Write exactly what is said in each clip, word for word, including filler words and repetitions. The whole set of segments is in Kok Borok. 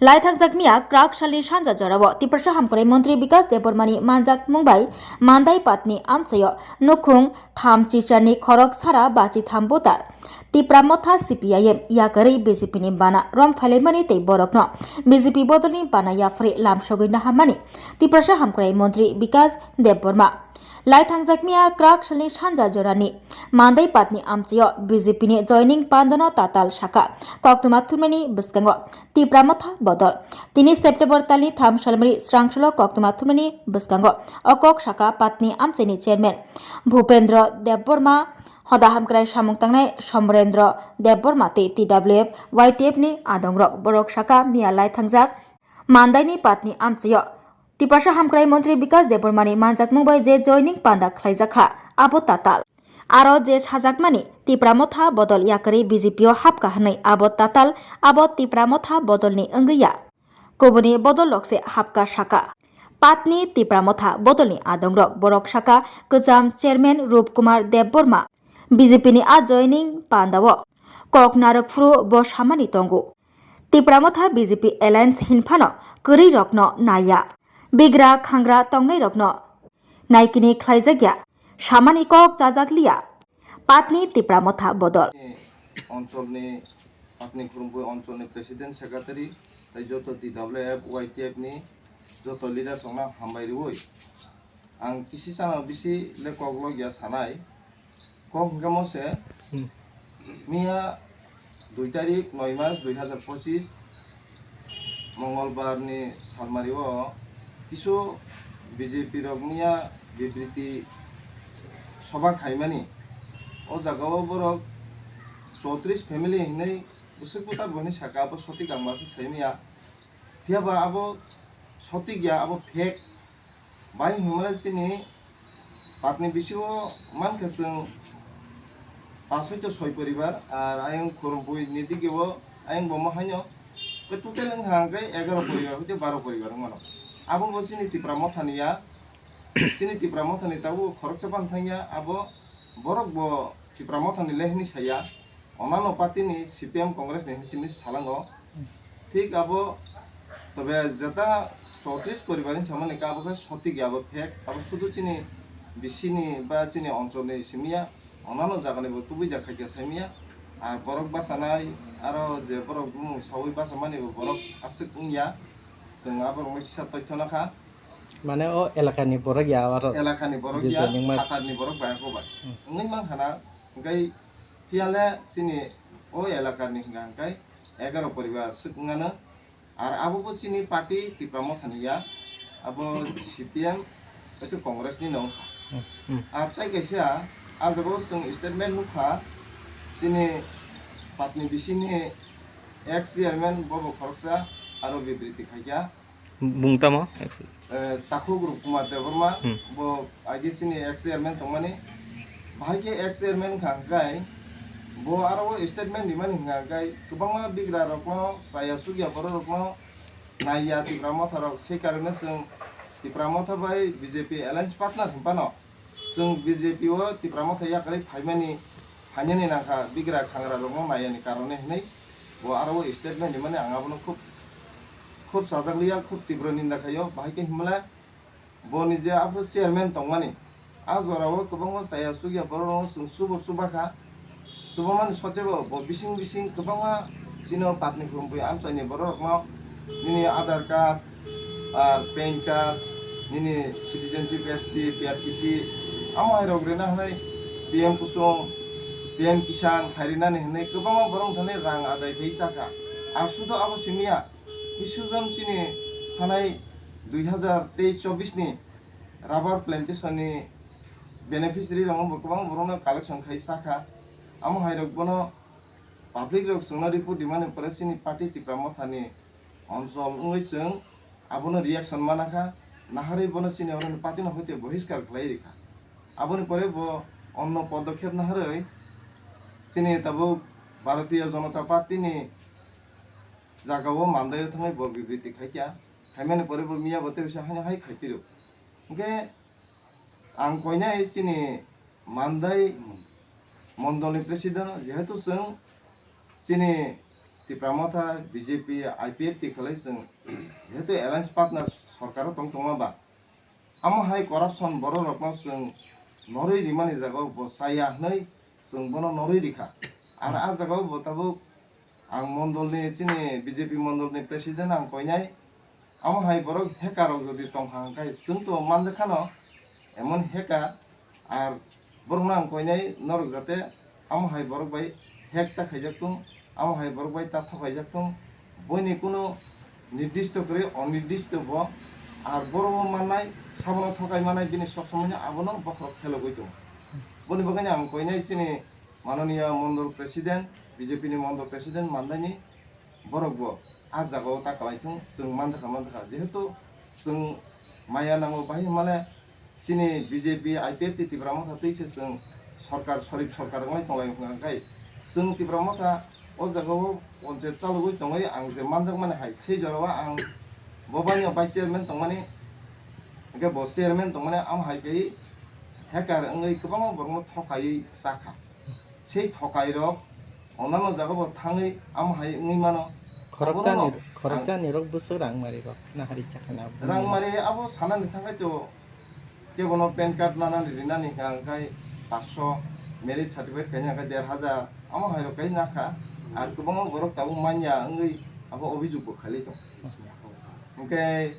Laithangjakmia kwrak salni sanja jorao Tiprasa hamkrai montri Bikas Debbarmani manjakmung bai Mandai patni amchaio nukhung tham chicharni khorok sara bachi tham butar Tipra Motha C P I M yakarwi B J P ni bana rom phailaimani tei borokno B J P bodolni bana yapharwi lamsogwi naharmani Tiprasa hamkrai montri Bikas Debbarma. Laithangjakmia kwrak salni sanja jorani Mandai patni amchaio B J P ni joining pandano tatal saka koktwma thumnani bwskango Tipra Motha bodol. Tini September talni tham salmari srangsolo koktwma thumnani bwskango o kok saka patni amchaini chairman Bhupendra Debbarma, hoda hamkrai samung tangnai Somrendra Debbarma tei T W F Y T F ni adongrok borok saka miya lai thangjak Mandaini patni amchaio Tiprasa hamkrai montri Bikas Debbarmani manjakmung bai je joining panda khlaijakha abo tatal. Aro je sajakmani Tipra Motha bodol yakarwi B J P o hapkha hwnwi abo tatal, abo Tipra Motha bodolni wngwi ya. Kubuni bodol rok se hapkha saka. Patni Tipra Motha bodolni adongrok borok saka kwcham chairman Rup Kumar Debbarma B J P ni a joining pandao kok narwk phuru bo samani tongo. Tipra Motha B J P alliance hinphano kwrwi rokno naiya. Bigra khangra tongnai rokno naikini khlaijakya. Samani kok chajakliya. Patni Tipra Motha bodol. Oncholni, patni khurumkhui oncholni president secretary tei joto T W F Y T F ni joto leaders rokno hambai rwi ang kisi chana bisi le kok logya sanai. Kok hwnkhe mo se, hmm, miya dui tarik noi mas dui hazar pochis Mongolbar ni salmari o kisu B J P rok miya bibriti soba khaimani. O jaga o borok chowtris family hinwi bwswk bwtharbo hinwi saka, abo sotik ang masuk saimanya. Phiya ba abo sotik ya, abo fake. Bai hwnmale chini patni bisingo mankha chwng pash hoito soi poribar, ar ayang khurumkhui ni digi o ayang bomo haino khe total wngkha hwnkhe egaro poribar hoito baro poribar wngmano. Abo bo chini Tipra Mothani ya, chini Tipra Mothani tabuk khoroksa phano thangya, abo borok bo Tipra Mothani le hinwi saya, onano party ni C P M Congress ni hinwi simi salango. Thik abo tobe jeta chowtris poribar ni samani ka abo khe sotik ya, abo fake, abo sudu chini bisini ba chini oncholni simiya, onano jagani bo tubui ja khaikya simiya. Ar borok bachanai aro je borok bumung saui bachamani bo borok aswk wngya, chwng aborokno kisa toithona kha. Mane o elakani borok ya aro elakani borok je ya, joining ma- phatarni borok bai ako bai. Hmm. Wngwi mankha na, hwnkhe phiya le chini o elakani hwnka hwnkhe egaro poribar swk wngano. Ar abo bo chini party Tipra Mothani ya, abo C P M hwnkhe Congress ni no wngkha. Hmm, hmm. Ar tai kaisa a jaga o chwng statement nukha, chini patni bisini ex chairman bo bo khoroksa aro bibriti khaikha. Bung tamo? Ex- Eh, Takhuk Rup Kumar Debbarma, hmm, bo age chini ex chairman tongmani. Bahai khe ex chairman wngkha hwnkhe bo aro o statement rimani hwnkha hwnkhe kwbangma bigra rokno, chaya chukya borok rokno naiya Tipra Motha rok, sei karone chwng Tipra Motha bai B J P alliance partner hwnphano chwng B J P o Tipra Motha yakarwi phaimani, phainani nangkha bigra khangra rokno naiyani karone hinwi bo aro o statement rimani ang abono khub, khub chajakliya, khub tibro ninda khaio. Bahai khe himla bo ni je abo chairman tongmani, a jora o kwbangma chaya chukya borok rok chwng chubo chuba kha. Chubamani sotebo bo bising bising kwbangma chini o patni khurumkhui amchaini borok rokno nini Aadhaar card, ar pan card, nini citizenship S T, P R T C, amo hai rok rina hinwi P M Kusum, P M Kisan hai rinani hinwi kwbangma borok thani rang adai khai chakha. Ar sudo abo simiya, bisu jon chini thanai dui hazar teis chobbish ni rubber plantation ni beneficiary rokno bo kwbangma borokno collection khai chakha. Amo hai rok bono public rok chwngno report rimani pore chini party Tipra Mothani onchol wngwi chwng abono reaction mana kha, naharwi bono chini oroni party no hoite bohiskar khlai rikha. Aboni pore bo onno podokhep naharwi chini tabuk Bharatiya Janata Party ni jaga o Mandai o thangwi bo bibriti khaikha, khaimani pore bo miya bo tei bisa haino hai khaiphiru. Hwnkhe ang koinai chini Mandai mondolni president, jehetu chwng chini Tipra Motha, B J P, I P F T khlai chwng jehetu alliance partner sorkaro tong tongma ba, amo hai corruption borok rokno chwng norwi rimani jagao bo chaya hwnwi chwng bono norwi rikha. Ar a jagao bo tabuk ang mondolni, chini B J P mondolni president ang koinai, amo hai borok hacker rok jodi tongkha hwnkhe chwng to manjakha no, emon hacker, ar borokno ang koinai norok jate amo hai borok bai hack ta khaijak tung, amo hai borok bai ta thokaijak tung, boini kunu nirdisto kwrwi onirdisto bo, ar boro o mannai, sabono thokai mannai, bini sob somoi abono bokhorok khelogwi tongo. Boni bagwino ang koinai chini mananiya mondol president, B J P ni mondol president mandaini borok bo a jagao ta kwlai thung, chwng manjakha, manjakha. Jehetu chwng maya nango, bahai hwnmale chini B J P, I P F T Tipra Motha twi se chwng sorkar, sorif sorkar wnglai tonglai wngkha, hwnkhe chwng Tipra Motha o jagao panchayat chalogwi tongwi ang je manjakmani hai, sei jorao ang bo baino vice chairman tongmani, hwnkhe bo chairman tongmani, amo hai khe hacker wngwi kwbangma borokno thokaiwi chakha. Sei thokairok onano jagao bo thangwi amo hai wngwi mano. Khoroksa ni, abono khoroksa ni rok bwswk rang mari rok na hari chakha na. Rang mari abo sanani thangkhe to kebono pan card nanani rinani hwnkha hwnkhe paanch sho, marriage certificate kaina hwnkhe der hajar, amo hai rok kai nakha. Ar kwbangma borok tabuk manya wngwi abo obhijog bo khailai tongo. Hwnkhe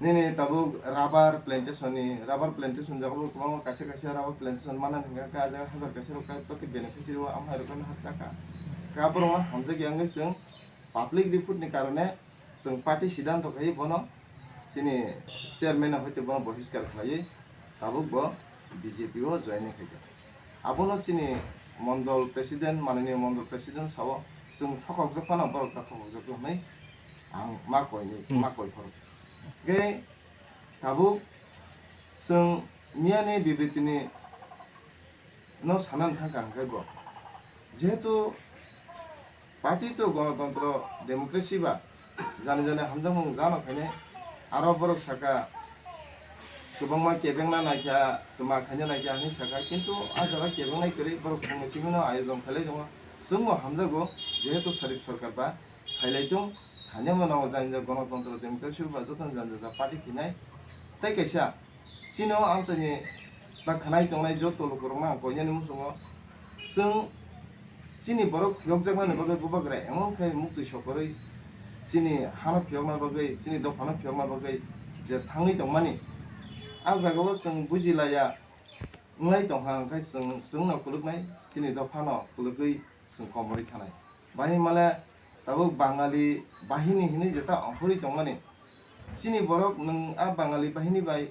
nini tabuk rubber plantation ni, rubber plantation jagao kwbangma kaisa kaisa rubber plantation manani hwnkha hwnkhe ah jaga hajar kaisa rok kai to khe beneficiary o amo hai rok no hapjak kha. Khe aborok no hamjak ya wngwi chwng public report ni karone chwng party siddhanto khai bono chini chairman no hoite bono bohiskar khlaiwi tabuk bo B J P o joining khaikha. Abono chini mondol president, mananiya mondol president sao chwng thokokjak phano borok ta thokokjak hwnwi ang ma koini, Hmm. ma koi phoro. Hwnkhe tabuk chwng miyani bibitini no sanani thangkha hwnkhe bo. Jehetu party to gonotontro, democracy ba jani jani hamjakmung jano khainai, aro borok saka kwbangma kebengna naikha, twma khaina naikha hinwi saka, kintu a jaga kebengnai kwrwi borok bumung simi no ayojon khailai tongo. Chwngbo hamjago, jehetu sarif sorkar ba khailai tong, thani mano jani jani gonotontro, democracy ba joto jani jani party khinai. Tei kaisa, chini o amchaini ba khwnai tongnai joto lukurokno ang koinani muchungo, chwng chini borok phiyokjaknani bagwi bubagra emon khe muktwi sokorwi chini hano phiyokna bagwi, chini dophano phiyokna bagwi je thangwi tongmani, a jagao chwng bujilaiya wnglai tongkha, hwnkhe chwng, chwngno kwlwknai, chini dophano kwlwgwi chwng komorwi thanai. Bahai hwnmale tabuk Bangali bahini hinwi jeta ongkhorwi tongmani. Chini borok nwng a Bangali bahini bai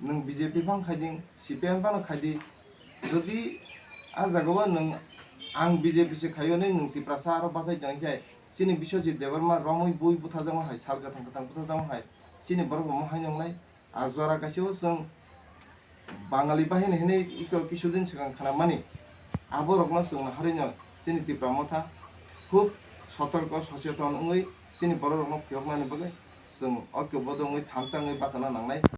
nwng B J P phano khaidi, C P M phano khaidi. Jodi a jagao nwng ang B J P se khaio hinwi nwng Tiprasa aro bachai tongkhe chini Biswajit Debbarma romwi bui butharjakma hai, sal kwthang kwthang butharjakma hai, chini borok bo mohai nongnai. A jora kaisa o chwng Bangali bahini hinwi iko kisudin swkang khwnamani, aborokno chwng naharwino chini Tipra Motha khub sotorko, socheton wngwi chini bororokno phiyoknani bagwi chwng oikobodho wngwi thansa wngwi bachana nangnai.